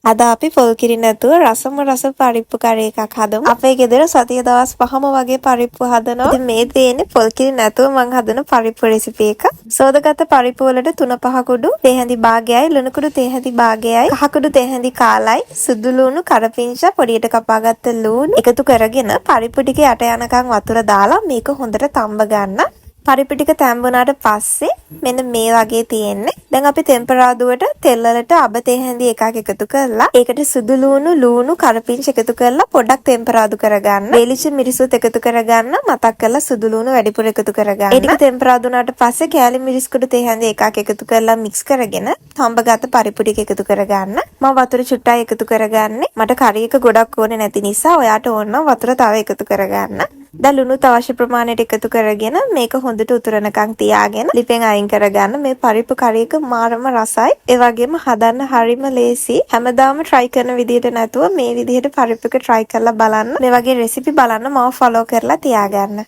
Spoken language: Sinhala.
අද අපි පොල් කිරි නැතුව රසම රස පරිප්පු කරි එකක් හදමු. අපේ ගෙදර සතිය දවස් 5ම වගේ පරිප්පු හදනවා. ඉතින් මේ තියෙන්නේ පොල් කිරි නැතුව මං හදන පරිප්පු රෙසිපි එක. සෝදගත්ත පරිප්පු වලට 3 5 කුඩු තේ හැඳි භාගයයි, ලුණු කුඩු තේ හැඳි භාගයයි, කහ කුඩු තේ හැඳි කාලයි, සුදු ලුණු, කරපිංචා, පොඩියට කපාගත්ත ලුණු එකතු කරගෙන පරිප්පු ටික යට යනකම් වතුර දාලා මේක හොඳට තම්බ ගන්න. පරිප්පු ටික තැම්බුනාට පස්සේ මෙන්න මේ වගේ තියෙන්නේ. දැන් අපි තෙම්පරාදුවට තෙල් වලට අබ තේ හැඳි එකක් එකතු කරලා ඒකට සුදු ලුණු, ලුණු, කරපිංච එකතු කරලා පොඩ්ඩක් තෙම්පරාදු කරගන්න. වේලිච්ච මිරිසුත් එකතු කරගන්න. මතක් කරලා සුදු ලුණු වැඩිපුර එකතු කරගන්න. ඒ ටික තෙම්පරාදු වුණාට පස්සේ කෑලි මිරිස් කුඩු තේ හැඳි එකක් එකතු කරලා මික්ස් කරගෙන තම්බගත්ත පරිප්පු ටික එකතු කරගන්න. මම වතුර චුට්ටයි එකතු කරගන්නේ. මට කරි එක ගොඩක් ඕනේ නැති නිසා ඔයාට ඕන නම් වතුර තව එකතු කරගන්න. දැන් ලුණුත් අවශ්‍ය ප්‍රමාණයට එකතු කරගෙන මේක හොඳට උතුරනකම් තියාගෙන ලිපෙන් අයින් කරගන්න. මේ පරිප්පු කරි එක මාරම රසයි. ඒ වගේම හදන්න හරිම ලේසි. හැමදාම try කරන විදිහට නැතුව මේ විදිහට පරිප්පු එක try කරලා බලන්න. මේ වගේ රෙසිපි බලන්න මාව follow කරලා තියාගන්න.